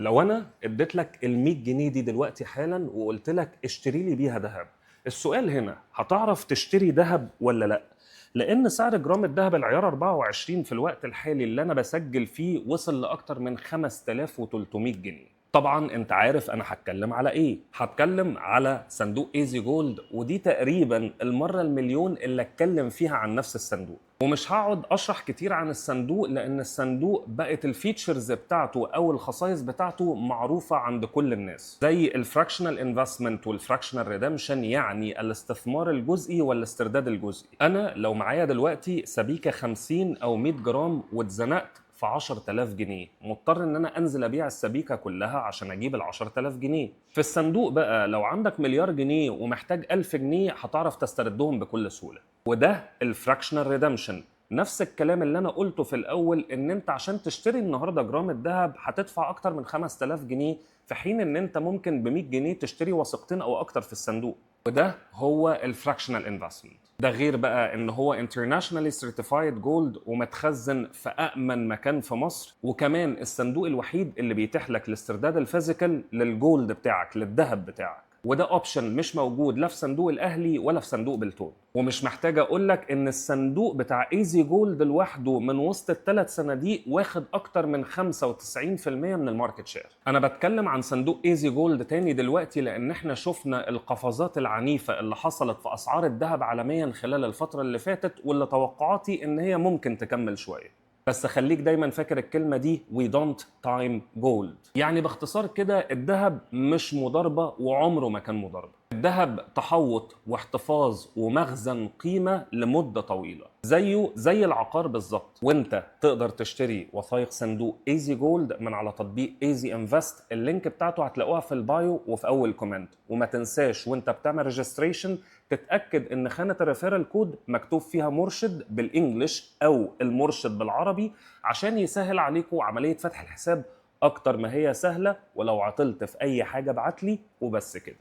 لو انا اديت لك ال 100 جنيه دي دلوقتي حالا وقلت لك اشتري لي بيها ذهب، السؤال هنا هتعرف تشتري ذهب ولا لا؟ لان سعر جرام الذهب العيار 24 في الوقت الحالي اللي انا بسجل فيه وصل لاكتر من 5300 جنيه. طبعا انت عارف انا هتكلم على ايه، هتكلم على صندوق Easy Gold، ودي تقريبا المرة المليون اللي اتكلم فيها عن نفس الصندوق. ومش هقعد اشرح كتير عن الصندوق لان الصندوق بقت ال features بتاعته او الخصائص بتاعته معروفة عند كل الناس، زي ال fractional investment وال fractional redemption، يعني الاستثمار الجزئي والاسترداد الجزئي. انا لو معايا دلوقتي سبيكه 50 او 100 جرام واتزنقت في 10000 جنيه، مضطر ان انا انزل ابيع السبيكه كلها عشان اجيب ال 10000 جنيه. في الصندوق بقى لو عندك مليار جنيه ومحتاج 1000 جنيه هتعرف تستردهم بكل سهوله، وده ال fractional redemption. نفس الكلام اللي انا قلته في الاول، ان انت عشان تشتري النهارده جرام الذهب هتدفع اكتر من 5000 جنيه، في حين ان انت ممكن ب 100 جنيه تشتري وثيقتين او اكتر في الصندوق، وده هو ال fractional investment. ده غير بقى ان هو internationally certified gold ومتخزن في امن مكان في مصر، وكمان الصندوق الوحيد اللي بيتيح لك الاسترداد ال physical لل gold بتاعك، للذهب بتاعك، وده option مش موجود لا في صندوق الاهلي ولا في صندوق بلتون. ومش محتاج اقول لك ان الصندوق بتاع Easy Gold لوحده من وسط الثلاث صناديق واخد اكتر من 95% من ال market share. انا بتكلم عن صندوق Easy Gold تاني دلوقتي لان احنا شفنا القفزات العنيفة اللي حصلت في اسعار الذهب عالميا خلال الفترة اللي فاتت، واللي توقعاتي ان هي ممكن تكمل شويه. بس خليك دايما فاكر الكلمة دي: we don't time gold. يعني باختصار كده، الذهب مش مضاربة وعمره ما كان مضاربة. الذهب تحوط واحتفاظ ومخزن قيمة لمدة طويلة، زيه زي العقار بالظبط. وانت تقدر تشتري وثائق صندوق Easy Gold من على تطبيق Easy Invest، ال link بتاعته هتلاقوها في ال bio وفي اول comment. وما تنساش وانت بتعمل registration تتاكد ان خانه ال referral code مكتوب فيها مرشد بال English او المرشد بالعربي، عشان يسهل عليكم عملية فتح الحساب اكتر ما هي سهله. ولو عطلت في اي حاجة ابعت لي، وبس كده.